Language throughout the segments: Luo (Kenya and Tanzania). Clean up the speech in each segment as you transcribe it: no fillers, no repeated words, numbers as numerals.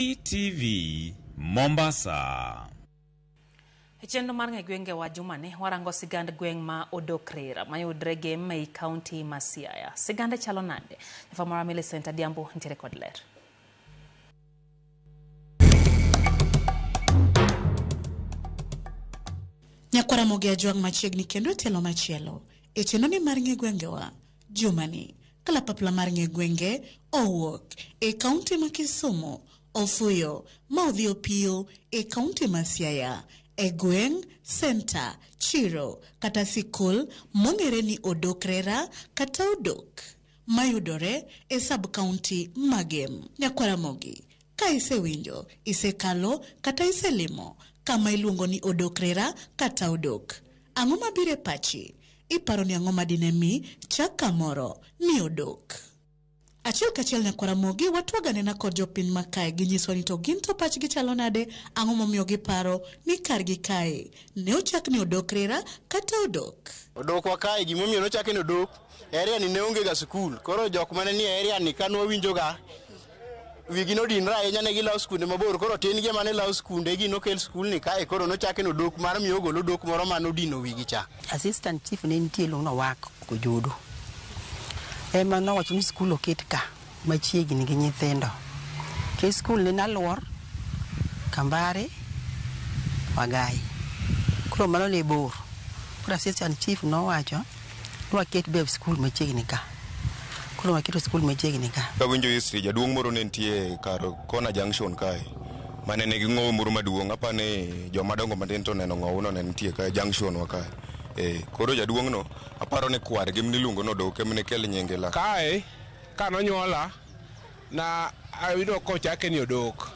TV, Mombasa. E chenro mar ng'e gwengewa jumani, warango sigand gweng' ma Odok Rera mayudre Gem ei kaunti ma Siaya. Sigande chalo nade? Jafwambo Millicent Adhiambo nitiere kod ler. Nyakwara Ramogi Ajwang' machiegni kendo e tielo machielo. E chenroni mar ng'e gwengewa, jumani, kalapapla mar ng'e gwenge owuok e kaunti ma Kisumu, ofuyo ma odhi opiyo e kaunti ma Siaya, e gweng', senta, chiro kata sikul mong'ere ni Odok Rera kata Odok mayudore e sub-county ma Gem. Nyakwara Ramogi, ka isewinjo, isekalo kata iselimo kama iluongo ni Odok Rera kata Odok, ang'o mabiro e pachi? Iparo ni ang'o madine mi chak kamoro ni Odok? Achiel kachiel Nyakwara Ramogi, watwag anena kod jopiny makae ginyiswa ni to gin to pachgi chalo nade, ang'o momiyo giparo ni kargi kae ne ochak ni Odok Rera kata Odok. Odokwa kae gimomiyo nochake ni Odok, area ni ne onge ga sikul. Koro jok mane nie area ni ka nwawinjoga wigi nodinre ahinya ne gilawo skunde mabor. Koro tin gi ema ne lawo skunde gi nokel skul ni kae koro nochake ni Odok mar miyo ogol odok moro mane odino wigi cha. Assistant chief ne nitie iluongo ni Owak Ojodo. Ema nowacho ni skul oket ka machiegni gi nyithindo. Nikech skul ne Naluor, Kambare, Wagai. Koro mano ne bor. Koro assistant chief nowacho ni waket be skul machiegni ka. Koro waketo skul machiegni ka. Kawinjo history, jaduong' moro ne nitie kar Kona Junction kae mane nigi ng'owu moro maduong'. Apa ni joma dongo matin to oneno ng'owu no ne nitie kae junction wa kae. Koro jaduong' no aparo ni kwargi miluongo ni Odok ema ne kel nyinge la. Kae kanonyuola na ayudo kochake ni Odok.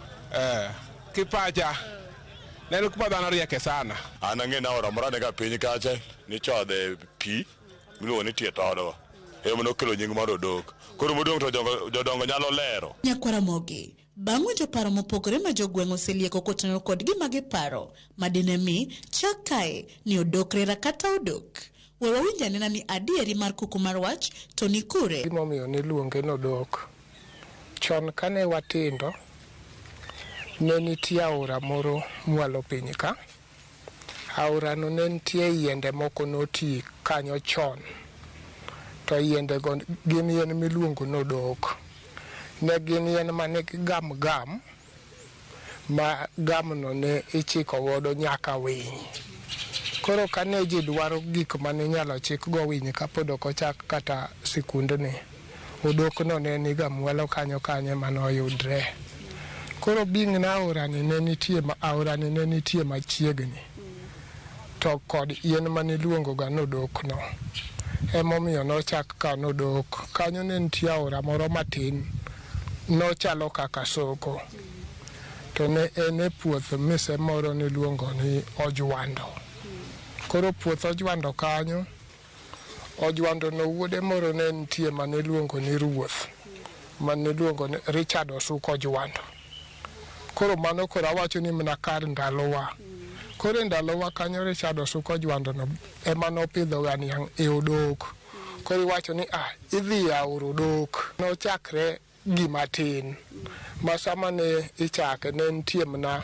Kipacha ne en kuma dhano rieke sana. An ang'e ni aora moro ne ga piny kacha nichodhe pi miluongo ni tie todwa. Ema nokelo nying mar Odok. Koro modong' to jodongo nyalo lero. Nyakwara Ramogi, bang' winjo paro mopogore ma jogweng' oselieko kotenore kod gima giparo madine mi chak kae ni Odok Rera kata Odok. We wawinj anena ni adieri mar kuku mar wach to ni kure. Gimomiyo niluonge ni Odok. Chon kane watindo, ne nitie aora moro mwalo piny ka. Aorano ne nitie yiende moko noti kanyo chon. To yiende go gin yien miluongo ni odok. Ne gin yien manigi gam gam, ma gamno ne ichiko godo nyaka winy. Koro kane ji dwaro gik mane inyalo chik go winy kapod ok ochak kata sikundni, odokno ne niga mwalo kanyo kanyo ema noyudre. Koro being na aorani ne nitie, aorani ne nitie machiegni to kod yien maniluongo ga ni odokno. Emomiyo nochak ka ni Odok. Kanyo ne nitie aora moro matin, nochalo kaka soko. To ne en e puoth mise moro niluongo ni Ojwando. Koro puoth Ojwando kanyo, Ojwando no wuode moro ne nitie maniluongo ni Ruoth, maniluongo ni Richard Osuko Ojwando. Koro mano koro awacho ni mana kar ndalowa. Koro e ndalowa kanyo Richard Osuko Ojwando no ema nopidho ga niang' e Odok. Koro iwacho ni idhi e aora Odok. Nochakre gima tin ma sama ne ichake ne nitie mana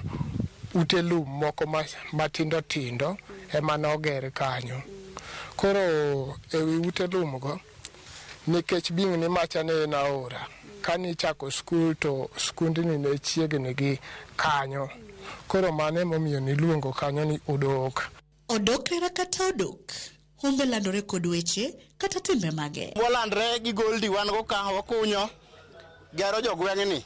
ute lum moko matindo tindo ema noger kanyo. Koro ewi ute lum go, nikech being ni macha ne en aora, kane ichako skul to skundni ne chiegni gi kanyo. Koro mano emomiyo niluongo kanyo ni Odok. Odok Rera kata Odok, humbe landore kod weche kata timbe mage. Walandre gi goldi wan go ka wakunyo gero jogweng'ni.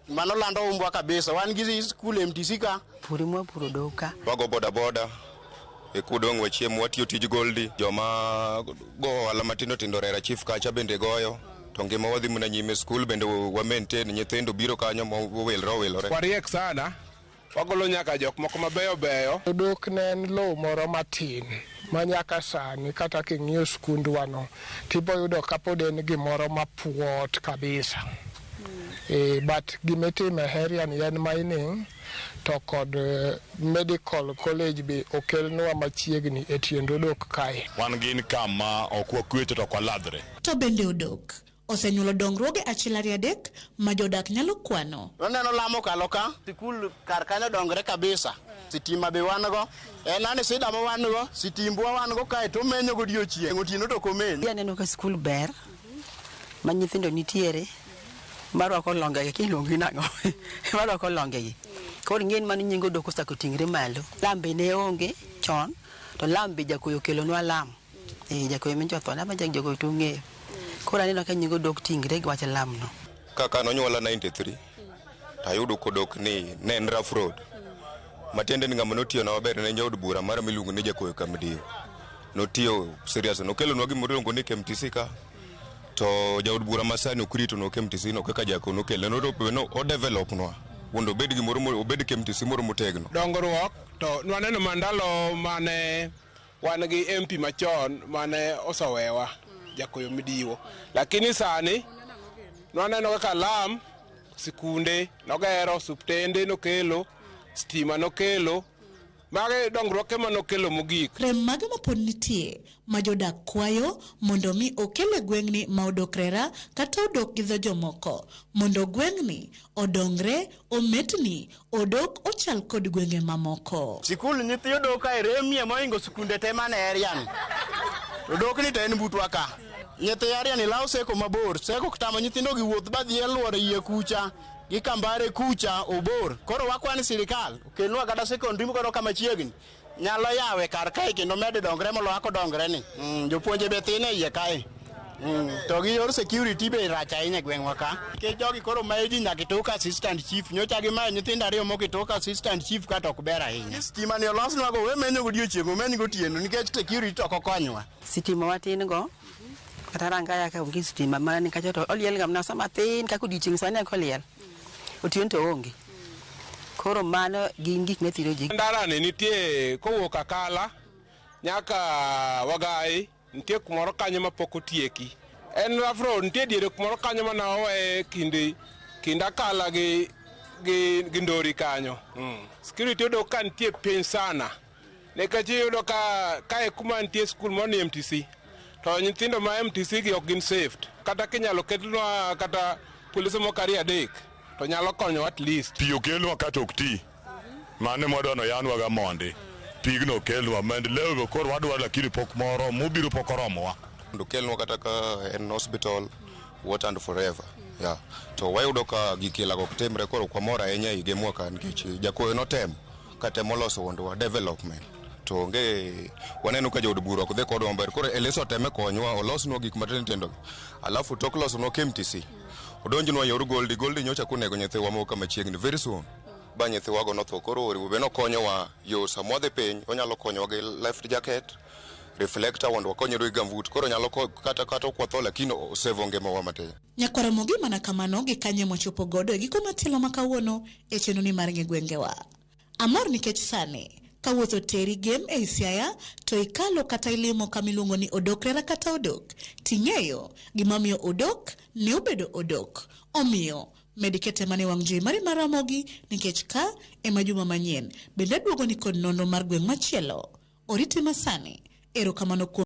Mano lando umbwa kabisa. Wan gi skul MTC ka. Puri mwapuro odok ka. Wago boda boda. E kudong' wachiemo watiyo tij goldi. Joma go ohala matindo tindo Rera Chief kacha bende goyo. To ngima wadhi mana nyime skul bende wa maintain nyithindo biro kanyo mowilre owilore. Wariek sana. Wagolo nyaka jok moko mabeyo beyo. Odok ne en lowo moro matin ma nyaka sani kata king'iyo skundwa no tiboyudo kapod en gimoro mapuot kabisa. But gimitimo e area ni en mining to kod medical college be okelnwa machiegni e tiend Odok kae. Wan gin kama ok wakwecho to ok waladhre. To bende Odok osenyuolo dongruoge achiel ariyo adek ma jodak nyalo kwano. Waneno lamo kalo ka, sikul kar kanyo dongre kabisa. Sitima be wan go, en ani sida ma wan go, sitimbwa wan go kae to omenyo godiochieng', otieno to ok omeny. Aneno ka skul ber ma nyithindo nitiere marwako longegi kiluongi nang'o marwako longegi koro ing'eni mano nying Odok osechako ting're malo. Lam be ne onge chon to lam be jakoyo okelonwa lam. Eh, jakoyo minjo otho na jakoyo to ung'eyo. Koro aneno ka nying Odok tingre gi wach lam no. Kaka nonyuola 93 tayudo kodok ni ne en rough road. Matiende ni ng'ama notiyo na maber ne en jaod bura mara miluongo ni Jakoyo Kamdiyo. Notiyo serious, nokelonwa gimoro iluongo ni KMTC ka. To jaod bura masani ok ritonwa KMTC no kaka Jakoyo nokele. No o develop nwa mondo obed gimoro obed KMTC moro motegno. Dongruok to nwaneno mandalo mane wan gi MP machon mane osewewa Jakoyo Midiwo, lakini sani nwaneno kaka lam sikunde nogero, osiptende nokelo, stima nokelo, mage dongruok ema nokelo mogik. Rem mage mapod nitie ma jodak kwayo mondo mi okel e gweng'ni ma Odok Rera kata Odok gi dho jomoko mondo gweng'ni odongre, ometni, Odok ochal kod gwenge mamoko. Sikul nyithi Odok kae remie mohingo sikunde te mane area ni. Odok ni to en butwa ka. Nyithi area ni lawo seko mabor, seko tamo nyithindo gi wuoth badhi e luoro yie kucha gi Kambare kucha obor. Koro wakwa ni sirikal okelnwa kata secondary moro kama chiegni nyalo yawe kar kae kendo med dongre moloyo kaka odongre ni. Jopuonje be thin e iye kae. To gi yor security be rach ahinya e gweng'wa ka. Nikech jogi koro mayo ji nyaka itoka assistant chief. Nyocha gimayo nyithindo ariyo moko itoka assistant chief ka to ok ber ahinya. Stima ni olosnwa go we menyo godiochieng' omeny gotieno nikech security to ok okonywa. Sitima watin go kata Rangaya ka onge sitima mana kacha to oliel ga mana sama thin kaka odiochieng' sani eka oliel. Otieno to onge. Koro mano gin gik mathiro ji. Ndara ni nitie kowuok Akala nyaka Wagai nitie kumoro kanyo mapok otieki. En rough road nitie diere kumoro kanyo mana oweye kind Akala gi Ndori kanyo. Security odok ka nitie piny sana. Nikech iyudo ka kae kuma nitie skul moro ni MTC. To nyithindo ma MTC gi ok gin safe. Kata kinyalo ketnwa kata polise moko ariyo adek to nyalo konyo at least. Pi okelnwa kata ok ti. Mano ema wadwa ni oyanwa ga mondi. Pigno okelnwa. Maendeleo be koro wadwaro lakini pok moro mobiro pok oromowa. Mondo okelnwa kata ka en hospital, water and forever. Yeah. To wayudo ka gik ilago ok timre koro ok wamor ahinya e higa mwaka nikech Jakoyo notemo katemo loso wondwa development. To onge waneno ka jood bura ok dhi kodwa maber. Koro Elisa oteme konywa olosnwa gik matindo tindo. Alafu tok losonwa KMTC odonjnwa yor Goldi. Goldi nyocha konego nyithiwa moko kama chiegni very soon. Ba nyithiwago notho koro oriwo be nokonyowa yo sama wadhi piny onyalo konyowa gi life jacket reflector mondo wakonyre gi gumboot koro nyalo kata ok watho lakini osevo ngimawa matin. Nyakwar Ramogi mana kamano gi kanye mwachopo godo e giko matielo ma kawuono e chenro ni mar ng'e gwengewa. Amor nikech sani ka wuoth oteri Gem ei Siaya to ikalo kata ilimo kama iluongo ni Odok Rera kata Odok ting'eyo gimomiyo Odok ne obedo Odok. Omiyo med kete mana e wang' jowi mari mar Ramogi nikech ka ema juma manyien bende aduogo ni kod nonro mar gweng' machielo. Oriti masani. Erokamano kuom